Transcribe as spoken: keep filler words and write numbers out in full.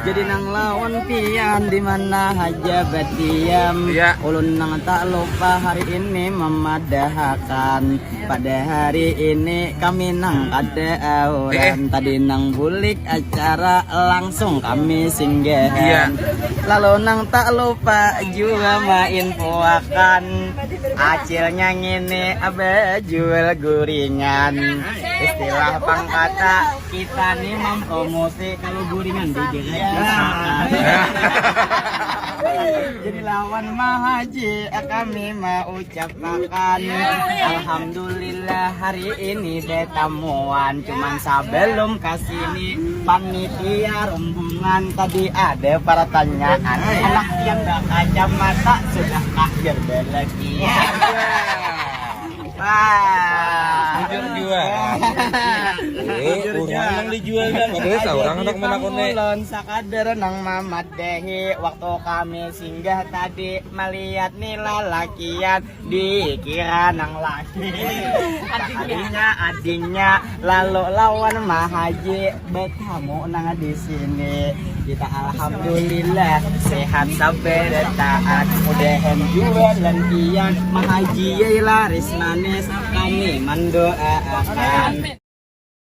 Jadi nang lawan pian di mana haja batiam. Iya. Ulun nang tak lupa hari ini memadahakan. Pada hari ini kami nang kada auran. Eh, eh. Tadi nang bulik acara langsung kami singgahan. Iya. Lalu nang tak lupa juga mainfoakan. Acilnya ngini, abah jual guringan. Istilah pangkata kita nih mempromosi kalau guringan di. Jadi lawan Mahaji kami mau ucapkan alhamdulillah hari ini betamuan. Cuman sebelum ke sini panitia rombongan tadi ada pertanyaan. Anak yang berkacamata sudahkah berbelek? Iya. Wah. Jujur jua. Eh, urang nang dijual kan. Padahal seorang anak menakuni. Ulun sakadar nang mamadahi waktu kami singgah tadi melihat ni lalakian dikira nang laki. Adingnya, adingnya lalu lawan Mahaji betamu nang di sini. Kita alhamdulillah sehat sabar taat. Mudahan jualan pian Mahaji laris manis. Kami mendoakan.